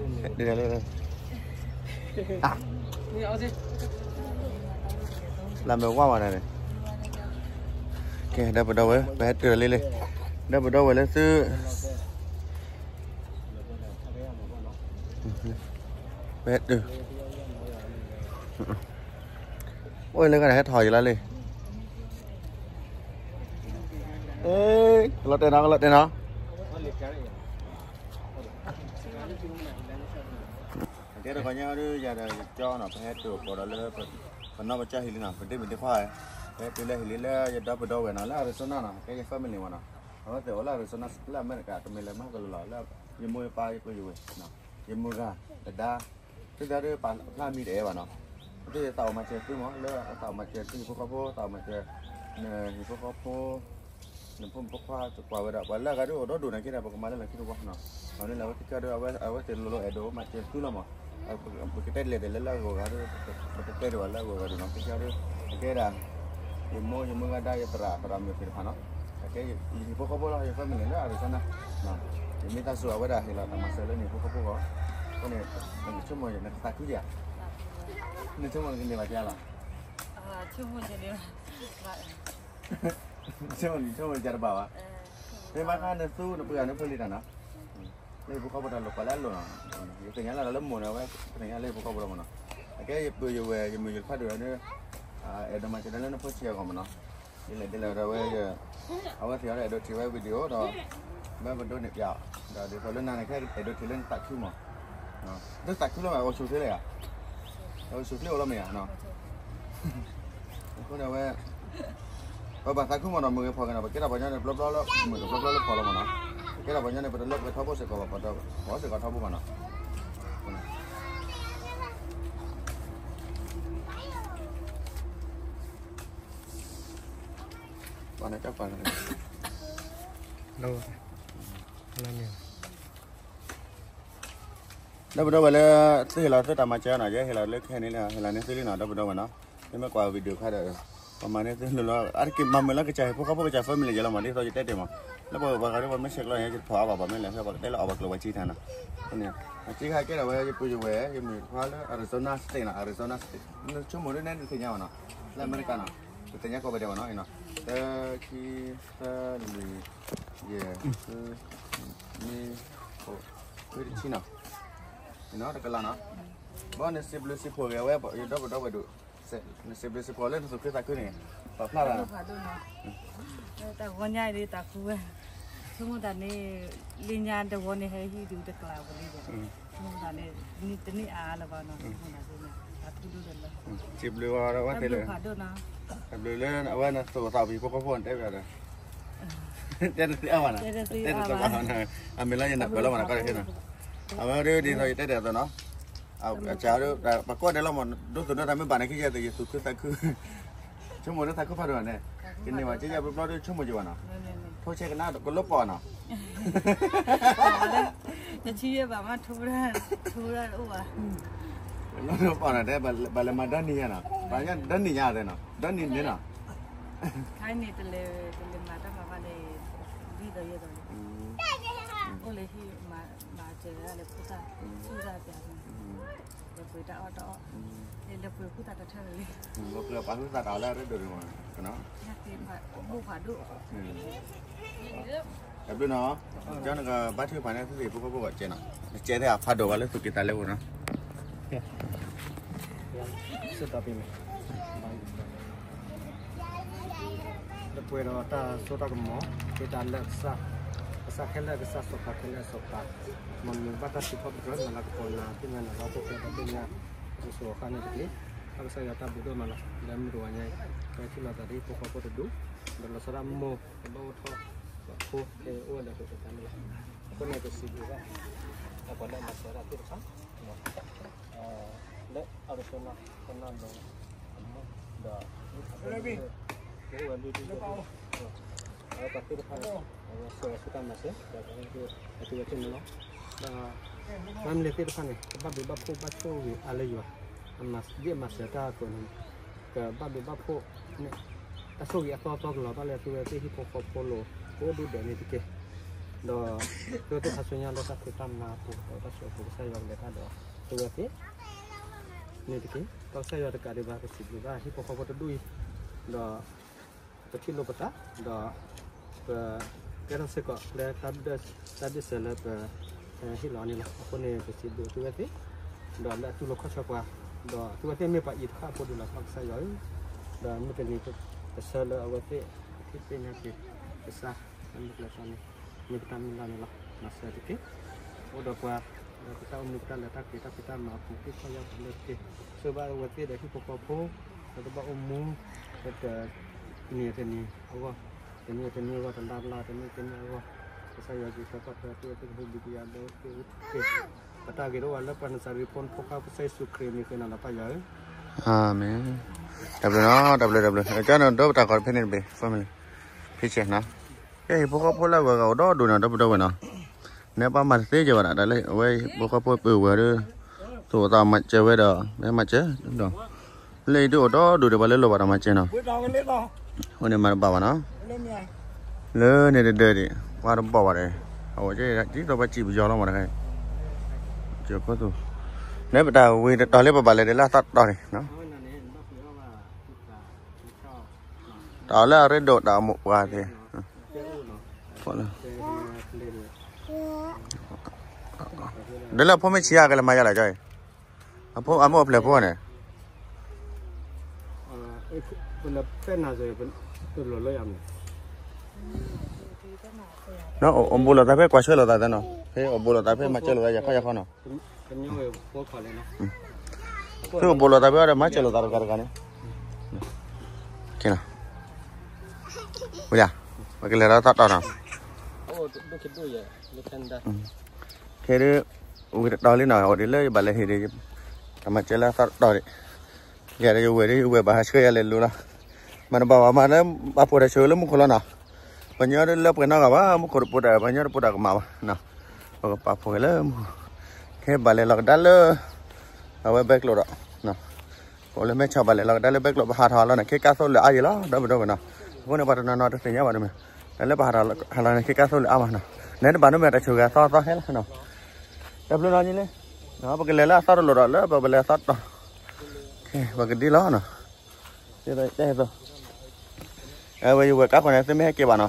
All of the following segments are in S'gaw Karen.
ဒ်လဲၣ်, လၢမ့ၢ်ဝါဝါဒၣ်န့ၣ်, ကဲ ဒီပုၢ်ဒီဝဲၢ် ပဟဲတုၤလံလံ, ဒီပုၢ်ဒီဝဲၢ်လၢသု ပဟဲတုၤ, အိၣ်လၢကနၣ်ဟဲထီၣ်ယလီၤလံ, ကလီၤတဲာ်နီၤ ကလီၤတဲာ်နီၤ. ကဲတခီညါဒ်ယၤဒီးယကၠီနီၤ ပဟဲတုၤပိာ်ဒီးလၢ ပနီၢ်ပကၠီဟံၣ်လံနီၤ ပဒ့မုၣ်ဒ့ခွါ, ပဟဲတုၤလၢဟံၣ်လံလၢယဒီပုၢ်ဒီဝဲၢ်နီၤ လၢ Arizona နီၤ ကဲယ family မ့ၢ်နီၤ, အဝဲသ့ၣ်အိၣ်လၢ Arizona လၢအမဲရကၤ တမ့ၢ်လၢမၤကလီလီၤ လၢယမိၢ်ယပၢ်ယပုၢ်ယဝဲၢ်, ယမုၢ်ဂၤ, ယဒါ, သုသးဒ်ပာ်ဖျါမံၤတအဲၣ်ဘၣ်နီၤ, အဝဲသ့ၣ်သးအိၣ်မၤစၢၤသုမး လၢသးအိၣ်မၤစၢၤသုဟံၣ်ဖိဃီဖိ သးအိၣ်မၤစၢၤ နဟံၣ်ဖိဃီဖိ နဖိမုၣ်ဖိခွါ ကွၢ်ဝဲဒၣ် ပှၤလၢအဂၤဒ်အိၣ်ဒီဒူၣ်န့ၣ်က့ဒီး ပကမၤလၢလီၢ်ခံတဝီနီၤ, အန့ၣ်လၢအဝဲသ့ၣ်ကဒီး အဝဲသ့ၣ်လိၤလိၤအဲၣ်ဒိးမၤစၢၤသုလီၤမး, ပကတဲလဲၤဒ်လဲၣ်လၢအဂီၢ်ဂၤဒီး ပတတဲဒံးဘၣ်လၢအဂီၢ်ဂၤဒ်နီၤ ကဲဒီး အကဲဒၣ် ယမိၢ်ယမုၢ်ဂၤဒါ ယသရၣ် သရၣ်မုၣ်သ့ၣ်တဖၣ်နီၤ, အကဲယဟံၣ်ဖိဃီဖိလီၤ ယ family လၢ Arizona, ယမ့ၢ်သးစူၤအဝဲဒၣ်ဟ့ၣ်လီၤတၢ်မၤစၢၤလၢနဟံၣ်ဖိဃီဖိဂီၢ်, အဃိန့ၣ် နဆိကမိၣ်နကသးခုဧါ, နဆိကမိၣ်နကန့ၢ်ဘၣ်ကလီၤ, ဆိကမိၣ်နဆိကမိၣ်ကတဘၣ်ဘၣ်, မ့ၢ်ဘၣ်ဃးနသူနပှ့ၤဂၤန့ၣ်ဖိလံၤတၢ်နီၤ, လၢဟံၣ်ဖိဃီဖိတၢ်လိၣ်ပှၤလၢအလိၣ်နီၤ, ယသ့ၣ်ညါလၢတၢ်လၢမိၢ်န့ၣ် အဝဲသ့ၣ်ညါလၢဟံၣ်ဖိဃီဖိလီၤမးနီၤ, အကဲယပုၢ်ယဝဲၢ် ယမုၣ်ယခွါဒိၣ်န့ၣ် အဲၣ်ဒိးမၤစၢၤတၢ်လၢနဖိဆံးအဂီၢ်မးနီၤ, ဒ်လဲၣ်ဒ်လဲၣ်ဒီးဝဲ အဝဲသ့ၣ်အီၤဒီးအဲၣ်ဒိးထံၣ်ဝဲ video ဒီး မ့ၢ်ပဒိးန့ၢ်ပျး, ဒီးဒ်သိးလၢနၤန့ၣ် ခဲအဲၣ်ဒိးထံၣ်လၢနသးခုမး, နသးခုလီၤမး အိၣ်ဆူၣ်ချ့လၢယၤ, အိၣ်ဆူၣ်ချ့အိၣ်လီၤမ့ၢ်ဧါ, အဃိန့ၣ်ဝဲ ပဘၣ်သးခုမးနီၤ မုၢ်ဂ့ၤဖီၣ်ဂ့ၤနီၤ ပကဲထီၣ်ပှၤကညီန့ၣ် ဘျီဘျီလၢ မုၢ်တဘျီဘျီလၢဖီၣ်လီၤမးနီၤ, ပကဲထီၣ်ပှၤကညီန့ၣ် ပတလၢပှဲၤထီဘိစ့ၢ်ကီးဘၣ် ပတဖီၣ်စ့ၢ်ကီးထီဘိဘၣ်နီၤ, ပှၤန့ၣ်ကၠီပှၤန့ၣ် ဒီပုၢ်ဒီဝဲၢ်လၢ သုဟ့ၣ်လီၤသုတၢ်မၤစၢၤနီၤ ယဟ့ၣ်လီၤလၢခဲအံၤန့ၣ်လံ ဟ့ၣ်လီၤန့ၢ်သုလံနီၤ ဒီပုၢ်ဒီဝဲၢ်နီၤ, မ့မ့ၢ်ကွၢ် video ခါဒီး ပမၤန့ၢ်သုလိၤလိၤ အါတက့ၢ်မၤမုာ်လၢကစၢ်ဟံၣ်ဖိဃီဖိကစၢ် family ယဲလီၤမး ဒ်သိးယတဲတ့ၢ်မး လၢပှၤဂၤပှၤဂၤဒ်ပှၤမ့ၢ်ဆဲးကျိးန့ၣ် ယတဖီၣ်အါဘၣ် ပှၤမ့ၢ်လဲၤဖဲပှၤကတဲလၢအီၣ်ပှၤကျိၤပှၤစ့တၢ်နီၤ, အဃိန့ၣ် အစ့ခါကဲဒၣ်ဝဲ ယပုၢ်ယဝဲၢ် ယမုၣ်ခွါလၢ Arizona State နီၤ Arizona State နဆိကမိၣ်ဒ်န့ၣ် နသ့ၣ်ညါဘၣ်နီၤ, လၢအမဲရကၤနီၤ ပသ့ၣ်ညါကိးဂၤဒဲးဘၣ်နီၤ, သၢ ခံ သၢ လွံၢ် ယဲၢ် ဃု နွံ ဃိး ခွံ တဆံနီၤ, တကလးနီၤ, ဘၣ်နစံးဘျုးစံးဖှိၣ်ဂ့ၤဝဲ ယဒီပုၢ်ဒီဝဲၢ်ဒိၣ်, နစံးဘျုးစံးဖှိၣ်လၢနသူၣ်ခုသးခုန့ၣ် ပာ်ဖျါလီၤ, တၢ်ဂီၤညါအံၤဒ်တၢ်ဃူဝဲ, ဆိကမိၣ်တၢ်န့ၣ် လၢညါတဝီန့ၣ် ဟဲဟံးဒုးတကလးဝဲလံဒီး, ဆိကမိၣ်တၢ်န့ၣ် တန့ၢ်အါလၢၤဘၣ်နီၤ, ဆိကမိၣ်တၢ်န့ၣ် တၢ်ဃူဒိၣ်ဒီးလၢ, စံးဘျုးဝဲဒၣ်ဝဲသ့ၣ်လၢ, တၢ်ဘျုးလၢအဝဲနသိၣ်သးဖံးဖိဃီဖိန့ၣ်တဲဝဲဒၣ်ဒီး, တဲတသ့အါဘၣ်နီၤ, တဲတသ့အါဘၣ်, အမ့ၢ်လၢယနၢ်ပၢၢ်လီၤမးနီၤ ကီၢ်တခါနီၤ, အဝဲဒ်ဒ်သိးယတဲတ့ၢ်အသိးနီၤ အကၢ်ဒ် ပှၤကိးဒဲးလီၤမး ဒိသူၣ်ဒိသးမ့ၢ်ဘၣ်န့ၣ် ခဲယဲၢ်သ့ၣ်ယသူၣ်ခုသးခု, ဆိကမိၣ်လၢသးခုဖးဒိၣ်န့ၣ်, ကန့ၢ်ဘၣ်ကဲယဲၢ်ဘျီဘျီဒီးဆိကမိၣ်က့ၤဘၣ်နီၤ, ထိဆဲကနါကလိပီၢ်နီၤ, တဆံယဲၢ်ဘၣ်မး ထိဝဲဒၣ်, ထိဝဲဒၣ်တအိၣ်ဘၣ်, ကလိပီၢ်နီၤ တဲ ဘၣ်လဲၤမၤဒီနံၤညါနီၤ, ဘၣ်ညါဒီနံၤညါသ့ၣ်နီၤ ဒီနံၤန့ၣ်နီၤ, ခါန့ၣ်တလဲၤ, တလဲၤမၤတၢ်မၤဘၣ်န့ၣ်, ဒ်သိးယဲၢ်သိးန့ၣ်, အိၣ်လၢဟံၣ်မၤစၢၤဝဲဒၣ်လၢဖိသၣ်, သူၣ်တၢ်ပျးန့ၣ်, လဲၤပှ့ၤတၢ်အီၣ်တၢ်အီ, လဲၤပှ့ၤဖိသၣ်တထၢၣ်လံ, ပှၤပှ့ၤပာ်သူၣ်သးတၢ်လၢအရ့ဒိၣ်ဒိၣ်မး, ဘိၣ်ဖးဒိၣ်, တၢ်ဘျုးနီၤ, ကၠီနကဘါထုကဖၣ်န့ၣ် သုသ့ၣ်ဖိဃီဖိဂီၢ်ကဲနီၤ, နကဲသ့ၣ်အဖးဒိၣ်ဘၣ်လၢသူၣ်က့ၤသးလဲပူၤနီၤ စ့ၢ်ကီးပ့ၤမ့ၢ်, လၢပှဲၤဒီးတၢ်စိတၢ်ကမီၤ, ဒ်တၢ်လၢကစၢ်, ကစၢ်ခဲလၢာ်ကစၢ် စီၤပၤခဲလၢာ်စီၤပၤ, မ်နမ့ၢ်ဘၣ်တၢ်စံးထီၣ်ပတြၢၤ နလၤကပီၤနၤ သ့ၣ်ညါနၤလီၤ ဖိၣ်ဃဲဒီးသ့ၣ်ညါ, အစိၤစိၤအဃၣ်န့ၣ်တက့ၢ်, ဘၣ်ကစၢ်ယွၤတၢ်ဘျုးဒိၣ်မးလီၤ. လၢမုၢ်တဂီၤညါအံၤ, ပထံၣ်လိာ်သးဒ်ဖိဃီဖိတဒူၣ်, ဒီးလီၤဆီဒၣ်မိၢ် ကဘၣ်အိၣ်ထီၣ်, ဖိခဲအံၤအိၣ်ဝဲဒီးဃုာ်ကသါန့ၣ်လီၤ. အဃိန့ၣ် ပစံးဘျုးဘၣ်, ပှၤလၢအမၤစၢၤတၢ်သ့ၣ်တဖၣ်, လၢအရၢၣ်သနၢ်, သနၢ်လိၤ, ဒီး, လၢ, လၢ, အဝဲသ့ၣ်တဖၣ်န့ၣ်, အဝဲဆှၢဝဲဆူတၢ်မၤစၢၤ, ဒီးအဝဲသ့ၣ်အသုဝဲသ့ၣ်န့ၣ်လီၤ. ဒီး, မၤမနုၤသ့ၣ်တဖၣ်န့ၣ် ကဘၣ်ဘျုးဘၣ်ဖှိၣ်ဘၣ်ဆိၣ်ဂ့ၤအါလၢယွၤ, ဒ်အမၤစၢၤတၢ်အသိးန့ၣ်, ကဘၣ်ဘျုးဘၣ်ဖှိၣ်န့ၣ်, တၢ်ဆိၣ်ဂ့ၤအသီသီကလီၤဘၣ်လၢသုဝဲသ့ၣ်ဟံၣ်ဖိဃီဖိလိၤ, ကအိၣ်ဒိၣ်ဒဲးန့ၣ်တက့ၢ်. ဒီး သုဝဲသ့ၣ်ခါဆူညါလၢတၢ်ဖံးတၢ်မၤအပူၤ ဒီးတၢ်ဆိးအပူၤ ကစၢ်ယွၤကလဲၤတၢ်ဒီး သုဝဲသ့ၣ် န့ၣ်တက့ၢ်. ဒီးကစၢ်ယွၤတကးဒံးဘၣ် ပစံးဘျုးဘၣ်ဟံၣ်ဖိဃီဖိတဒူၣ်အံၤ ဒီး ပထံၣ်လိာ်ပသး ဒီး ပ ကဲထီၣ်စ့ၢ်ကီးလၢတၢ်ဒၢၣ်စၢၤလၢပ ဟ့ၣ်လီၤန့ၣ်လီၤ. အဃိန့ၣ် ပစံးဘျုးသုဝဲသ့ၣ် ဒီးလၢအတူၢ်လိာ်ခီၣ်ဆၢပှၤ ဒီးသုဝဲသ့ၣ်မ့ၢ်ပှၤအံၤတဖၣ်အဖိဒိၣ်လီၤ ကစၢ်ယွၤဧၢ, ဒီးမုၢ်တနံၤ ပဆၢလၢအဝဲသ့ၣ် ပထံၣ်သ့ၣ်ညါက့ၤ ကစၢ် လၢမုၢ်ကျဲၤသီန့ၣ် မ့ၢ်ပတၢ်မုၢ်လၢ်န့ၣ်လီၤ. မၤစၢၤတက့ၢ်. အိၣ်ဒီးပှၤ ဒီးပတၢ်အိၣ်မူပတၢ်လဲၤတၢ်က့ၤ တၢ်ဖံးတၢ်မၤအပူၤ သ့ၣ်ခီၣ်ယၢ်ပူၤလၢတက့ၢ်. ဆိၣ်ဂ့ၤဘၣ်အဝဲသ့ၣ်ဒီးဟံၣ်ဖိဃီဖိ ဒီးတဘၣ်အိၣ်မူ ဒီးတနံၤတနံၤအဂီၢ် တနံၤတနံၤအဂီၢ် တလါတလါ တနံၣ်တနံၣ်အဂီၢ် ကစၢ်ယွၤက့ၤထွဲကီၢ်ထွဲသ့ၣ် သ့ၣ်ကဟူးဒုးကယၤဒီးသ့ၣ်အိၣ်တက့ၢ်. ပတၢ်ဂ့ၤတအိၣ်ဘၣ်လၢပှၤနစၤရ့းဖိ ဖိခွါကစၢ်ယ့ၣ်ၡူးခရံာ်အမံၤဃ့နၤလီၤ ပၢ်ယွၤဧၢ. အၤမ့ၣ်. တၢ်ဘျုးနီၤ တၢ်ဘျုး တၢ်ဘျုး ကၢ်နီၤ ဒီးပတၢ်ကီတဖဲန့ၣ်တဘ့ၣ် family ဖံဆဲးနီၤ ကဲ ဟံၣ်ဖိဃီဖိလၢအဂၤဂၤအိၣ်ဒီဒူၣ်နီၤ ဒီပုၢ်ဒီဝဲၢ်နီၤ နဲပှၤမၤတသ့ကဲဘၣ်ဒၣ် တၢ်လၢအဝဲဟံၣ်ဖိဃီဖိပၢၤဝဲဒီး သိၣ်သးမၤစၢၤဝဲဒီး မ့ၢ်မၤစၢၤဒီး လၢအံၤဒုးအိၣ်ဒီဒူၣ်ဒီး ပှၤလၢလိၣ်ဘၣ်တၢ်မၤစၢၤနီၤ အဃိန့ၣ်မၤတဘၣ်ဘၣ်နီၤ လၢန့ၣ်တဒၢဒံး ပှၤတဘၣ်ဘၣ်ဒီး အဝဲကဲ ဒ်သိးပှၤစံးပယီၤလီၤမးတခါ ကၠိခိၣ်သူ နဲပတၢ်ဝံၤတတီၤလၢပဘၣ်လဲၤဒၣ်လၢအသီတတီၤန့ၣ် တၢ်လၢအရ့ဒိၣ်တၢ်အမိၢ်ပှၢ်သ့ၣ် ဒ်လၢအဖိမ့ၢ်ဆံးအါကလဲၤမၤယါလီၤကၠီအံၤ အမိၢ်အပျဲၢ်ဖိန့ၣ် အဘူးလိာ်သးဖဲကွၢ်ဆၢလိာ်သးသ့နီၤ ဖဲအဘူးလိာ်သးဖဲမၤစၢၤလိာ်သးယၤခီယၤခီနီၤ သုအဘူးလိာ်သးဖဲအီၤဒီးမၤစၢၤလိာ်သးတဂၤတဂၤန့ၣ် ဝဲယၤ ပကလဲၤလီၤသီတီၤနီၤ ခဲဒုး ဝံၤတတီၤလံနီၤ အိၣ်ဒ်လၢယဘၣ်လဲၤဟ့ၣ်ဒံး တၢ်မၤစၢၤလၢအသီတတီၤဒံး ယၤဒီးယဝဲၢ်ဒီး ယဝဲၢ်ဘၣ်ဟးဆှၢယၤလဲၤလိၤလီၤ မၤတဘၣ်ဘၣ်မၤလၢ ပာ်ဖှိၣ်တၢ်ဆိၣ်ဂ့ၤလၢမူခိၣ်လီၤနီၤ ပှၤညီဒုးလၢပှဲၤနီတဂၤဘၣ် မူခိၣ်တပိၤတၢ် ပှၤညီတပိၤတၢ်ကမၣ်ဘၣ် ပကပာ်ဖှိၣ်က့ၤလၢမူခိၣ် ခဲဘၣ်လဲၤလီၤကဒါလၢ အဝဲဘဲကျိာ်ဒီး အိၣ်လၢမဲဆီးဘၣ်လဲၤလီၤကဒါလၢဘဲကျိာ် ပဟးထီၣ်လီၤန့ၣ် ခ့ကါသိလၢအါယံၤလီၤ ဒီပုၢ်ဒီဝဲၢ်နီၤ အဃိန့ၣ် ပှၤတနီၤနီၤတသ့ၣ်ညါဘၣ်တမ့ၢ် တၢ်လၢပဟးထီၣ်ဟးလီၤန့ၣ် ခ့ကါသိလၢအါမးနီၤ နဲတဘၣ်နီတမံၤ တၢ်ဆိၣ်ဂ့ၤအသီအသီဟဲလီၤနီၤ တၢ်ဘျုးနီၤန့ၣ်လံ ပကလဲၤလၢအသီတလိၤဒီး လၢပကလဲၤအသီတီၤ ပကဒ်လီၤနီၤ အဝဲယဝဲၢ်ကါဃိန့ၣ် သုမ့ၢ်ဟဲက့ၤဘၣ်နီၤ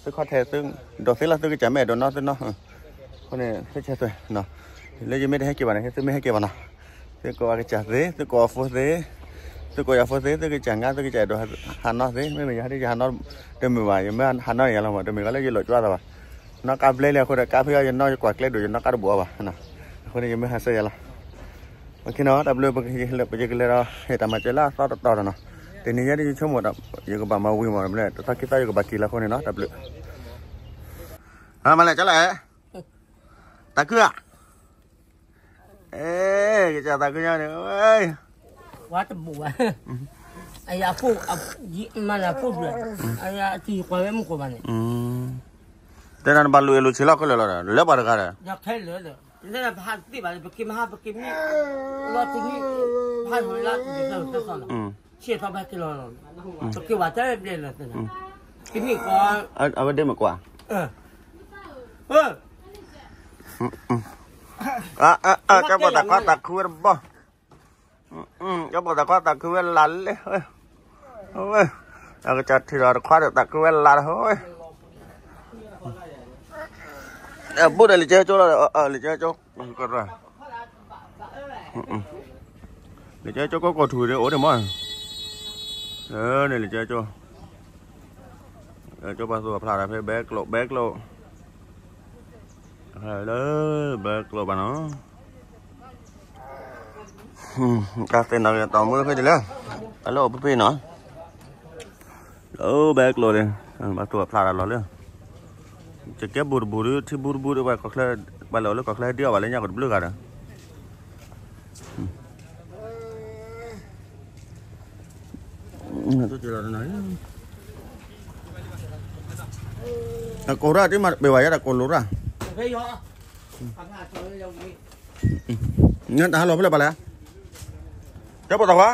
သုခီၣ်ထဲးသု ဒိးသ့လီၤ သုကစၢ်မ့ၢ်အဲၣ်ဒိးနီၢ်သုနီၢ် အဃိန့ၣ် သုဆဲးသွဲၣ် လၢယမ့ၢ်တဟဲက့ၤဘၣ်န့ၣ် သုမ့ၢ်ဟဲက့ၤဘၣ်နီၤ သုကိးအကစၢ်သ့ သုကိးအဖိသ့ သုကိးယၤဖိသ့ သုကစၢ်ငါ သုကစၢ်အဲၣ်ဒိးဟးနီၢ်သ့ မ့မ့ၢ်ယၤဒ်ယဟးနီၢ် တမုာ်ဘၣ် ယမ့ၢ်ဟးနီၢ်န့ၣ်ယၤလီၤမး တမ့ၢ်ကီးလၢယလိာ်ကွဲသးဘၣ် နီၢ်ကါဘျဲလံအဃိဒီး ကါဖဲအံၤယနီၢ်ယကွၢ်ကျဲဒိၣ် ယနီၢ်ကါတဘူးအီၤဘၣ် အဃိန့ၣ် ယမ့ၢ်ဟးဆှၢယၤလီၤ အဃိနီၤ တၢ်ဘျုး ပကလဲၤဒီး ဟ့ၣ်တၢ်မၤစၢၤလၢအသီတတီၤဒီးနီၤ တနံၤညါဒ်ယဆိကမိၣ်ဒီး ယကဘၣ်မၤဝံၤမး တသီခံသီယကဘၣ်က့ၤလီၤအဃိန့ၣ်နီၤ တၢ်ဘျုး မၤလဲၣ် ကလဲၣ် တၢ်ခုၣ်ဧါ အဲ ကစၢ်သးခုညါန့ၣ် ဝဲ ဝါတဘူးဘၣ် အယၤအဖိ မၤလၢအဖိဒွဲၣ် အယၤအတံၤကွၢ်ဝဲမူခိၣ်ဘၣ်န့ၣ် တဲနၤနဘၣ်လူၤအဲၣ်လူၤဆံးလီၤခဲလၢာ်လီၤ လၢပှၤတဂၤဒီး ယၤခဲလၢာ်ဒီး လၢပဟးတသ့ဘၣ်လၢ ပက့ၤမဟါ ပက့ၤမံ လီၤတနံၣ် ဟးထီၣ်လၢ ဆံးထီၣ်ဘၣ်က့ၤလီၤ ပက့ၤဝဲတဘျဲၣ်လီၤ ကမံၣ်ကွၢ် အဝဲဒ့မ့ၢ်ကွၢ် ကၠီပိာ်သးခွါ သးခုဝဲတဘီ ကၠီပိာ်သးခွါ သးခုဝဲလၢ်လၢ အကစၢ်ထံၣ်ဒီးတခွါဒီး သးခုဝဲလၢ်လၢ ဘူးဒီးလံာ်ကၠဲကၠိလီၤ လံာ်ကၠဲကၠိ ကရၢ လံာ်ကၠဲကၠိကိးကိးထူၣ်ဒ်အိၣ်ဒ်မး လၢန့ၣ်လံာ်ကၠဲကၠိ ကၠိပှၤသူၣ်အဖျါဒီးဖဲဘဲကျိး ဘဲကျိး လၢဘဲကျိးဘၣ်နီၤ တၢ်သ့ၣ်နီၣ်က့ၤတီမူဖဲဒ်လဲၣ် တၢ်လၢအိၣ်ဖဲဖဲနီၤ လၢဘဲကျိးန့ၣ် ပှၤသူၣ်အဖျါဒီးလီၤလၢ ကကဲဘူးတဘူးဒီး ထံဘူးတဘူးဒီး ပှၤလဲၤအိၣ်လၢကီၢ်ချၢဟဲဒံးအီၣ်ဘၣ်လၢညါကီးတဘျုးဂၤဒီး တကိးရၣ်တမ့ၢ်ဘၣ်ယၤ တကိးလိာ်ရၣ် တဟးလီၤဖဲလဲၣ်ဘၣ်လဲၣ် ကၠီပိာ်သးခွါ